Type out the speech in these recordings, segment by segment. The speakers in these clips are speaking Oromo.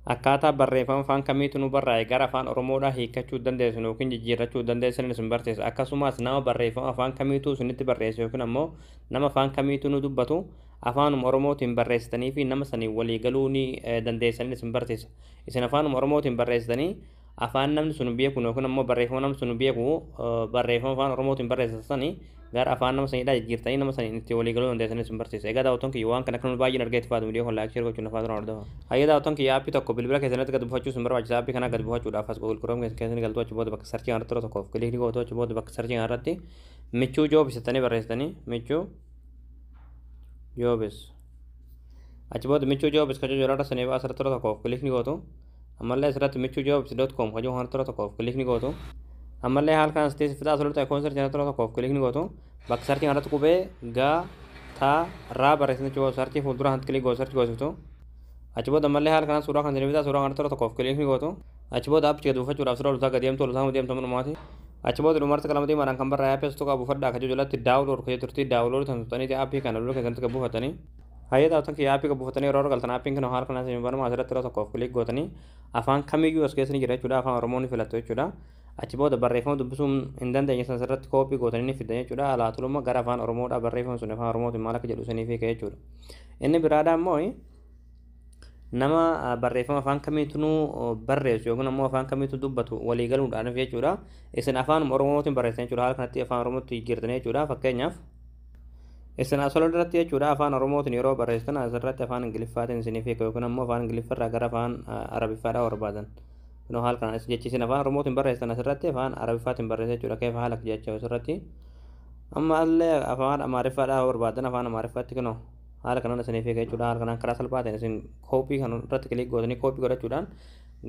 Akkaataa barreeffama afaan kamiitu nu barraa'e gara afaan Oromoodhaa hiikkachuu dandeessan yookiin jijjiirrachuu dandeessan isin barsiisa. Akkasumas nama barreeffama afaan kamiitu isinitti barreesse yookiin ammoo nama afaan kamiitu nu dubbatu afaanuma Oromootiin barreessitanii fi nama sanii walii galuu ni dandeessan isin barsiisa. Isin afaanuma Oromootiin barreessitanii afaan namni sun beeku yookiin ammoo barreeffama namni sun beeku barreeffama afaan Oromootiin barreessitanii gara afaan nama saniidhaa jijjiirtanii nama saniin itti walii galuu dandeessan isin barsiisa. Egaa daawwattoon kiyya, waan kana akka baay'een argee itti fayyadamu viidiyoo kan like, share gochuun afaan duraan hordofa. Hayya, daawwattoon kiyya, aappii tokko bilbila keessanitti gad buufachuu isin barbaachisa. Aappii kana gad buufachuudhaaf as Google Chrome keessatti galtuu, achi booda bakka search kanarratti yeroo tokkoof click gootu. Achi booda bakka search kanarratti Michuu Jobs jettanii barreessitanii, Michuu Jobs. Achi booda Michuu Jobs kajoo jalaarra sanii asirratti yeroo tokkoof click gootu. Ammallee asirratti michuujobs.com kajoo kanarratti yeroo tokkoof click gootu. Ammallee haala kanas teessi fixaa asirratti icon search kanarratti yeroo tokkoof click gootu. Bakka search kanarratti qubee gaa taa raa barreessanii jechuudha. Search fuuldura kanatti click gootu, search goosiftu. Achi booda ammallee haala kanaan suuraa kan fixaa suuraa kanarratti yeroo tokkoof click gootu. Achi booda aappicha gad buufachuudhaaf suuraa oltaa gad deemtu, oltaa deemtu dhumaati. Achi booda dhumarratti qalama diimaadhaan kan barraa'e aappii tokko buufadhaa kajoo jalatti download kajoo turtii download tan tuqxanii aappii kana lula keessatti gad buufatanii. Hayyee, daawwattoon kiyya, aappii gad buufatanii yeroo galtan aappiin kana haala kanaan isin banama. Asirratti yeroo tokkoof click gootanii afaan kamiyyuu as keessa ni jira jechuudha. Afaan Oromoo ni filattu jechuudha. Achi booda barreeffama dubbisuu hin dandeenye san asirratti copy gootanii ni fiddan jechuudha. Alaa tuluma gara afaan Oromoodhaa barreeffama sun afaan Oromootiin maal akka jedhu isiniif hiika jechuudha. Inni biraadhaa immoo nama barreeffama afaan kamiitu barreessu yookiin ammoo afaan kamiitu dubbatu walii galuudhaaf jechuudha. Isin afaan Oromootiin barreessan jechuudha. Haala kanatti afaan Oromootti jijjiirtanii jechuudha. Fakkeenyaaf, isin asol irratti jechuudha, afaan Oromootiin yeroo barreessitan asirratti afaan Ingiliffaatiin isiniif hiika yookiin ammoo afaan Ingiliffarraa gara afaan Arabiffaadhaa barbaadan. Kunoo haala kanaan jechi isin afaan Oromootiin barreessitan asirratti afaan Arabiffaatiin barreessa jechuudha. Keefa haala jecha asirratti. Amma illee afaan Amaariffaadhaa barbaadan afaan Amaariffaatti kunoo haala kanaan isiniif hiika jechuudha. Haala kanaan karaa salphaa ta'een isin copy kan irratti click gootanii copy godhachuudhaan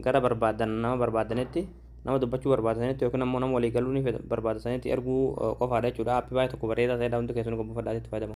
gara barbaadan, nama barbaadanitti, nama dubbachuu barbaadanitti yookiin ammoo nama walii galuu ni barbaadanitti erguu qofaadha jechuudha. Aappii baay'ee tokko bareedaa ta'edha. Hundi keessanuu buufadhaa itti fayyadamaa.